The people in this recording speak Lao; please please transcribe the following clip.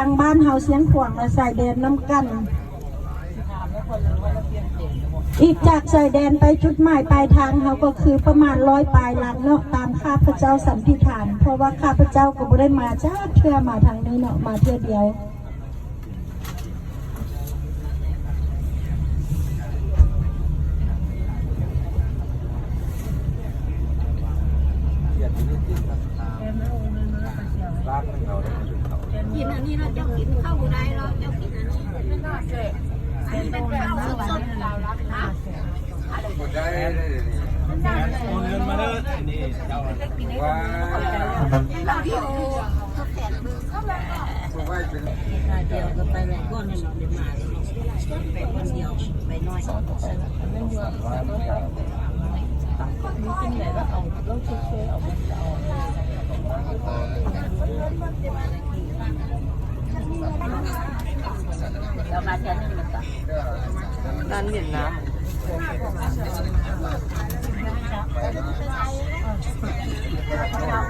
ທາງບ້ານເຮົາຊຽງຂວາງ ແລະ ຊາຍແດນນຳກັນ. ອີກຈາກຊາຍແດນໄປຈຸດໝາຍປາຍທາງເຮົາກໍຄືປະມານຮ້ອຍປາຍຫຼັງເນາະ ຕາມຂ້າພະເຈົ້າສັນນິຖານ, ເພາະວ່າຂ້າພະເຈົ້າກໍບໍ່ໄດ້ມາຈັກເທື່ອ ມາທາງນີ້ເນາະ ມາເທື່ອດຽວ. ກິນອັນນີ້ແລ້ວເຈົ້າກິນເຂົ້າບໍ່ໄດ້ແລ້ວ ເຈົ້າກິນອັນນີ້ ອັນນີ້ເປັນເຂົ້າສົດໆ. ໂອນເງິນມາເດີ ອັນນີ້ເຈົ້າ ວ່າ ເຮົາຢູ່ ດຽວກໍໄປໄວກ່ອນເນາະ ດຽວມາເນາະ ໄປຄົນດຽວ ໄປນ້ອຍ ມັນຢູ່ ມັນກິນໄດ້ແລ້ວ ເອົາ ລອງເຊີຍໆ ເອົາ ເອົາມາເທື່ອໜຶ່ງແລ້ວກໍ ຮ້ານຫວຽດນາມ ເອົາ